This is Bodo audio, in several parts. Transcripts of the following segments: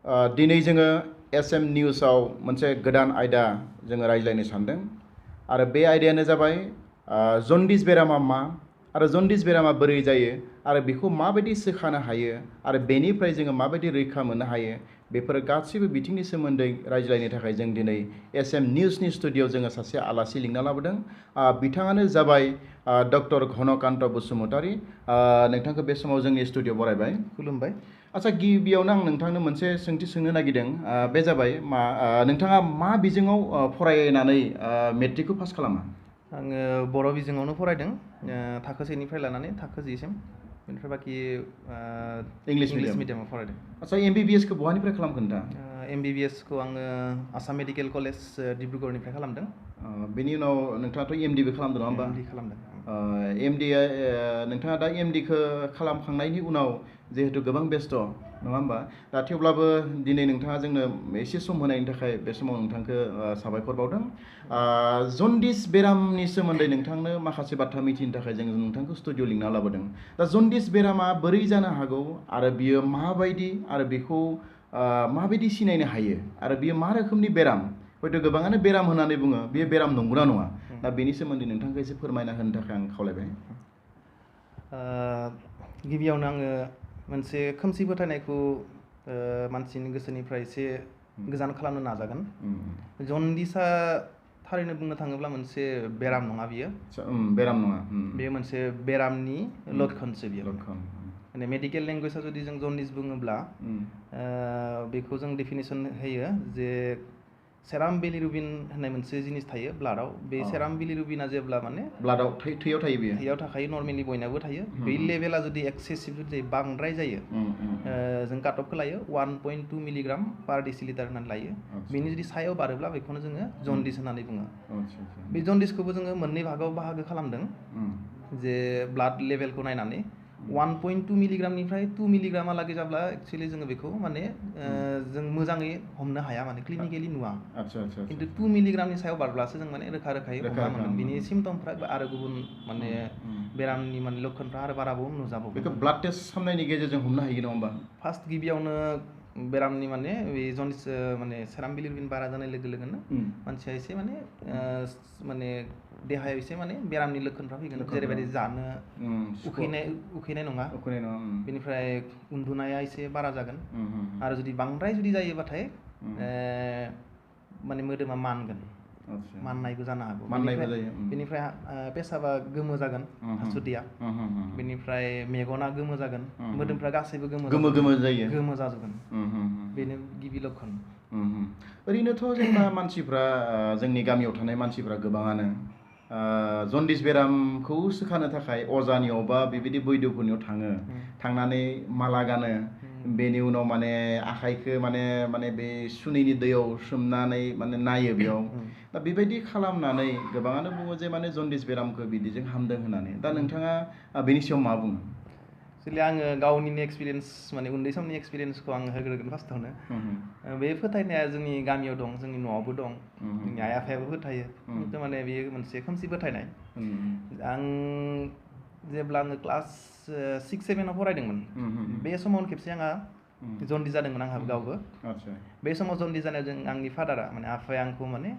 दिनै जोङो SM निउसाव मोनसे गोदान आयदा जोङो रायज्लायनो सानदों आरो बे आयदायानो जाबाय जन्दिस बेरामा मा आरो जन्दिस बेरामा बोरै जायो आरो बेखौ माबायदि सोखानो हायो आरो बेनिफ्राय जोङो माबायदि रैखा मोननो हायो बेफोर गासैबो बिथिंनि सोमोन्दै रायज्लायनो थाखाय जों दिनै SM निउसनि स्टुडिअ'आव जोङो सासे आलासि लिंना लाबोदों बिथाङानो जाबाय डक्टर घनकान्त बसुमतारी नोंथांखौ बे समाव जोंनि स्टुडिअ'आव बरायबाय खुलुमबाय आচ্ছা गिबियावनो आं नोंथांनो मोनसे सोंथि सोंनो नागिरदों बे जाबाय नोंथाङा मा बिजोङाव फरायनानै मेट्रिकखौ पास खालामा आङो बर' बिजोङावनो फरायदों थाखो सेनिफ्राय लानानै थाखो जिसिम बेनिफ्राय बाखि इंलिश मिडियामाव फरायदों आচ্ছা MBBS खौ बहानिफ्राय खालामखो नोंथाङा MBBS खौ आङो आसाम मेडिकेल कलेज डिब्रुगड़निफ्राय खालामदों बेनि उनाव नोंथाङाथ' MDबो खालामदों नङा होमबा MD खालामदों MDआ नोंथाङा दा MDखौ खालामखांनायनि उनाव जिहेतु गोबां बेस्थ' नङा होमबा दा थेवब्लाबो दिनै नोंथाङा जोंनो एसे सम होनायनि थाखाय बे समाव नोंथांखौ साबायखर बावदों जन्दिस बेरामनि सोमोन्दै नोंथांनो माखासे बाथ्रा मिथिनो थाखाय जों नोंथांखौ स्टुडिअ लिंना लाबोदों दा जन्दिस बेरामा बोरै जानो हागौ आरो बियो माबायदि आरो बेखौ माबायदि सिनायनो हायो आरो बियो मा रोखोमनि बेराम हयथ' गोबाङानो बेराम होननानै बुङो बेयो बेराम नंगौना नङा दा बेनि सोमोन्दै नोंथांखौ एसे फोरमायना होनो थाखाय आं खावलायबाय गिबियावनो आङो मोनसे खोमसि फोथायनायखौ मानसिनि गोसोनिफ्राय एसे गोजान खालामनो नाजागोन जन्दिसआ थारैनो बुंनो थाङोब्ला मोनसे बेराम नङा बियो बेराम नङा बेयो मोनसे बेरामनि लक्षणसो बियो माने मेडिकेल लेंगुवेजआ जुदि जों जन्दिस बुङोब्ला बेखौ जों डेफिनेसन होयो जे सेराम बिलिरुबिन होननाय मोनसे जिनिस थायो ब्लाडआव बे सेराम बिलिरुबिना जेब्ला माने ब्लाडआव थैयाव थायो बेयो थैयाव थाखायो नर्मेलि बयनाबो थायो बे लेभेला जुदि एक्सेसिभ जुदि बांद्राय जायो जों काटअफखौ लायो 1.2 मिलिग्राम पार डेसिलिटार होननानै लायो बेनि जुदि सायाव बारोब्ला बेखौनो जोङो जन्दिस होननानै बुङो बे जन्दिसखौबो जोङो मोननै बाहागो खालामदों जे ब्लाड लेभेलखौ नायनानै 1.2 मिलिग्रामनिफ्राय 2 मिलिग्रामहालागै जाब्ला एक्सुवेलि जोङो बेखौ माने जों मोजाङै हमनो हाया माने क्लिनिकेलि नुवा खिन्थु 2 मिलिग्रामनि सायाव बारब्लासो जों माने रोखायै हमना मोनो बिनि सिम्पटमफ्रा आरो गुबुन माने बेरामनि माने लक्षणफ्रा आरो बाराबाव नुजाबावो बेखौ ब्लाड टेस्ट खालामनायनि गेजेरजों हमनो हायो नङा होमबा फार्स्ट गिबियावनो बेरामनि माने बे जन्दिस माने सेराम बिलिरुबिन बारा जानाय लोगो लोगोनो मानसिया एसे माने देहायाव एसे माने बेरामनि लक्षणफ्रा फैगोन जेरैबायदि जानो उखैनाय नङा बेनिफ्राय उन्दुनाया एसे बारा जागोन आरो जुदि बांद्राय जुदि जायोबाथाय माने मोदोमा माननायबो जानो हागौ बेनिफ्राय पेसाबा गोमो जागोन हासुदैया बेनिफ्राय मेगना गोमो जागोन मोदोमफ्रा गासैबो गोमो जाजोबगोन बेनो गिबि लक्षण ओरैनोथ' जेनेबा मानसिफ्रा जोंनि गामियाव थानाय मानसिफ्रा गोबाङानो जन्दिस बेरामखौ सोखानो थाखाय अजानियाव बा बेबायदि बैद्यफोरनियाव थांनानै माला गानो बेनि उनाव माने आखाइखौ माने बे सुनैनि दैयाव सोमनानै माने नायो बेयाव दा बेबायदि खालामनानै गोबाङानो बुङो जे माने जन्दिस बेरामखौ बिदिजों हामदों होननानै दा नोंथाङा बेनि सायाव मा बुङो एक्चुवेलि आङो गावनिनो एक्सपिरियेन्स माने उन्दै समनि एक्सपिरियेन्सखौ आं होग्रोगोन फार्स्टआवनो बे फोथायनाया जोंनि गामियाव दं जोंनि न'आवबो दं जोंनि आइ आफायाबो फोथायो खिन्थु माने बेयो मोनसे खोमसि फोथायनाय आं जेब्ला आङो क्लास 6-7 आव फरायदोंमोन बे समावनो खेबसे आंहा जन्दिस जादोंमोन आंहाबो गावबो बे समाव जन्दिस जानायाव जों आंनि फादारा माने आफाया आंखौ माने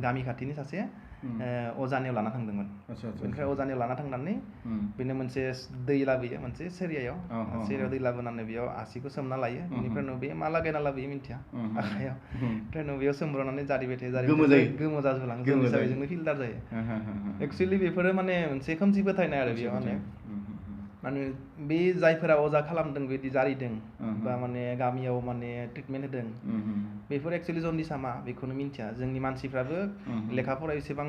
गामि खाथिनि सासे अजानियाव लाना थांदोंमोन बेनिफ्राय अजानियाव लाना थांनानै बेनो मोनसे दै लाबोयो मोनसे सेरियायाव दै लाबोनानै बेयाव आसिखौ सोमना लायो बेनिफ्राय बे मा लागायना लाबोयो मिन्थिया आखाइयाव ओमफ्राय बेयाव सोमब्रनानै जारिबाय थायो गोमो जाजोबलाङो जन्दिस बेजोंनो फिल्टार जायो एक्सुवेलि बेफोरो माने मोनसे खोमसि फोथायनाय आरो बेयाव माने बे जायफोरा अजा खालामदों बिदि जारिदों बा माने गामियाव माने ट्रिटमेन्ट होदों बेफोर एक्सुवेलि जन्दिसा मा बेखौनो मिन्थिया जोंनि मानसिफ्राबो लेखा फराय एसेबां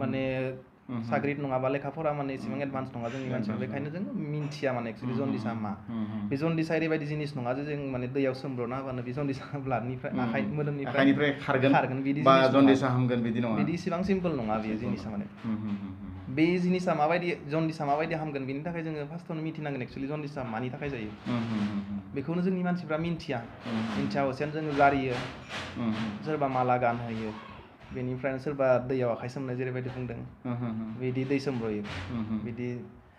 माने साग्रिद नङाबा लेखा फरा माने एसेबां एडभान्स नङा जोंनि मानसिफ्रा बेखायनो जों मिन्थिया माने एक्सुवेलि जन्दिसा मा बे जन्दिसा ओरैबायदि जिनिस नङा जे जों माने दैयाव सोमब्रना होबानो बे जन्दिसा ब्लाडनिफ्राय मोदोमनिफ्राय खारगोन बिदि जन्दिसा हामगोन बिदि नङा बिदि इसेबां सिम्पल नङा बे जिनिसा माने बे जिनिसा जन्दिसा माबायदि हामगोन बेनि थाखाय जोङो फार्स्टआवनो मिथिनांगोन एक्सुवेलि जन्दिसा मानि थाखाय जायो बेखौनो जोंनि मानसिफ्रा मिन्थिया हसेयानो जोङो जारियो सोरबा माला गानहोयो बेनिफ्रायनो सोरबा दैयाव आखाइ सोमनाय जेरैबायदि बुंदों बिदि दै सोमब्रयो बिदि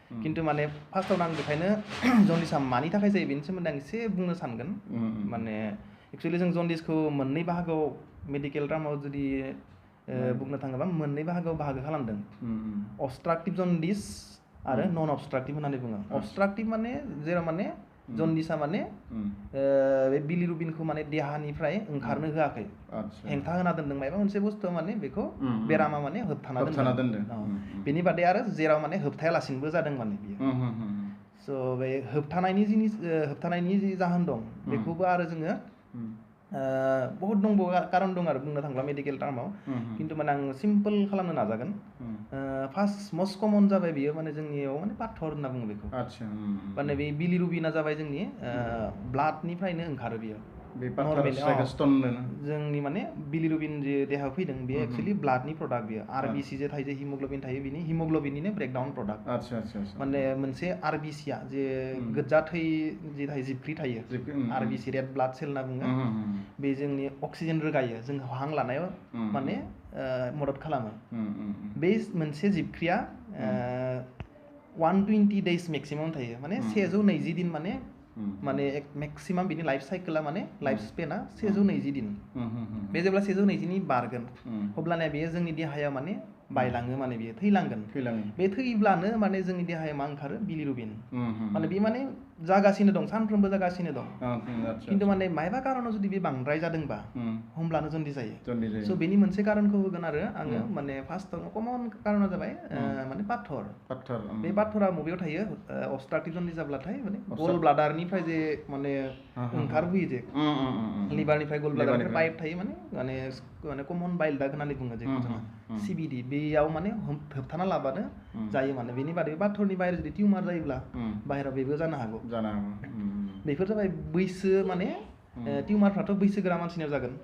खिन्थु माने फार्स्टआवनो आं बेखायनो जन्दिसआ मानि थाखाय जायो बेनि सोमोन्दै आं एसे बुंनो सानगोन माने एक्चुअलि जों जन्दिसखौ मोननै बाहागोआव मेडिकेल टार्माव जुदि बुंनो थाङोबा मोननै बाहागोआव बाहागो खालामदों अबस्ट्राक्टिभ जन्दिस आरो नन अबस्ट्राक्टिभ होननानै बुङो अबस्ट्राक्टिभ माने जेराव माने जन्दिसआ माने बे बिलिरुबिनखौ माने देहानिफ्राय ओंखारनो होआखै हेंथा होना दोनदों माबा मोनसे बुस्थु माने बेखौ बेरामा माने होबथाना दोनदों बेनि बादै आरो जेराव माने होबथायालासिनोबो जादों माने बियो स' बे होबथानायनि जि जाहोन दं बेखौबो आरो जोङो बहुत दंबावो कारन दं आरो बुंनो थांब्ला मेडिकेल टार्माव खिन्थु माने आं सिम्पल खालामनो नाजागोन फार्स्ट मस्ट कमन जाबाय बियो माने जोंनियाव माने पाथर होनना बुङो बेखौ माने बे बिलिरुबिना जाबाय जोंनि ब्लाडनिफ्रायनो ओंखारो बियो जोंनि माने बिलिरुबिन जे देहायाव फैदों बेयो एक्चुअलि ब्लाडनि प्रडाक्ट बियो आरबिसि जे थायो जे हिमग्ल'बिन थायो बिनि हिमग्ल'बिननिनो ब्रेकडाउन प्रडाक्ट माने मोनसे आरबिसिया जे गोजा थै जे थायो जिबख्रि थायो आरबिसि रेड ब्लाड सेल होनना बुङो बे जोंनि अक्सिजेन रोगायो जों हां लानायाव माने मदद खालामो बे मोनसे जिबख्रिया 120 डेज मेक्सिमाम थायो माने 120 दिन माने मेक्सिमाम बिनि लाइफ साइकेला माने लाइफ स्पेना 120 दिन बे जेब्ला 120 नि बारगोन अब्लानिया बेयो जोंनि देहायाव माने बायलाङो माने बियो थैलांगोन बे थैब्लानो माने जोंनि देहायाव मा ओंखारो बिलिरुबिन माने बे माने जागासिनो दं सानफ्रोमबो जागासिनो दं खिन्थु माने मायबा कारनाव जुदि बे बांद्राय जादोंबा होमब्लानो जन्दिस जायो स' बेनि मोनसे कारनखौ होगोन आरो आङो माने फार्स्टआव कमन कारना जाबाय माने पाथर बे पाथरा बबेयाव थायो अबस्ट्राक्टिभ जन्दिस जाब्लाथाय माने गल ब्लाडारनिफ्राय जे माने ओंखारबोयो जे लिभारनिफ्राय गल ब्लाडारनिफ्राय पाइप थायो माने कमन बाइल दाग होननानै बुङो जेखौ जोङो सिबिडि बेयाव माने होबथाना लाबानो जायो माने बेनि बादै पाथरनि बाहेर जुदि टिउमार जायोब्ला बाहेराव बेबो जानो हागौ बेफोर जाबाय बैसो माने टिउमारफ्राथ' बैसोगोरा मानसिनियाव जागोन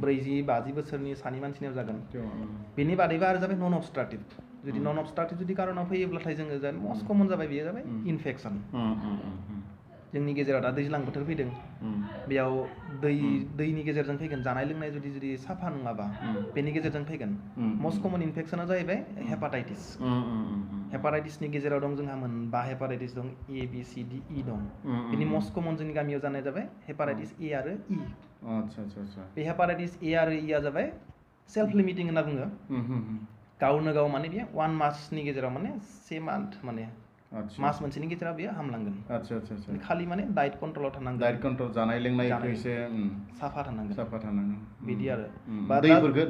40-50 बोसोरनि सानि मानसिनियाव जागोन बेनि बादैबो आरो जाबाय नन अबस्ट्राक्टिभ जुदि नन अबस्ट्राक्टिभ जुदि कारनाव फैयोब्लाथाय जोङो मस्ट कमन जाबाय बेयो जाबाय इनफेक्सन जोंनि गेजेराव दा दैज्लां बोथोर फैदों बेयाव दैनि गेजेरजों फैगोन जानाय लोंनाय जुदि साफा नङाबा बेनि गेजेरजों फैगोन मस्ट कमन इनफेक्सना जाहैबाय हेपाटाइटिसनि गेजेराव दं जोंहा मोनबा हेपाटाइटिस दं ए बि सि डि इ दं बेनि मस्ट कमन जोंनि गामियाव जानाय जाबाय हेपाटाइटिस ए आरो इ बे हेपाटाइटिस ए आरो इ आ जाबाय सेल्फ लिमिटिं होनना बुङो गावनो गाव माने बेयो 1 मासनि गेजेराव माने 1 मान्थ माने मास मोनसेनि गेजेराव बेयो हामलांगोन खालि माने डाइट कन्ट्रलाव थानांगोन डाइट कन्ट्रल जानाय लोंनायखौ एसे साफा थानांगोन बिदि आरो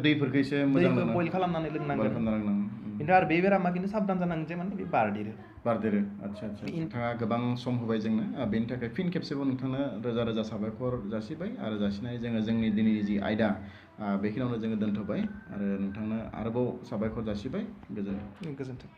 दैफोरखौ एसे मोजां बयल खालामनानै लोंनांगोन खिन्थु आरो बे बेरामा खिन्थु साबधान जानांगोन जे माने बे बारदेरो नोंथाङा गोबां सम होबाय जोंनो बेनि थाखाय फिन खेबसेबाव नोंथांनो रोजा रोजा साबायखर जासिबाय आरो जासिनाय जोंनि दिनैनि जि आयदा बेखिनियावनो जोङो दोनथ'बाय आरो नोंथांनो आरोबाव साबायखर जासिबाय गोजोन्थों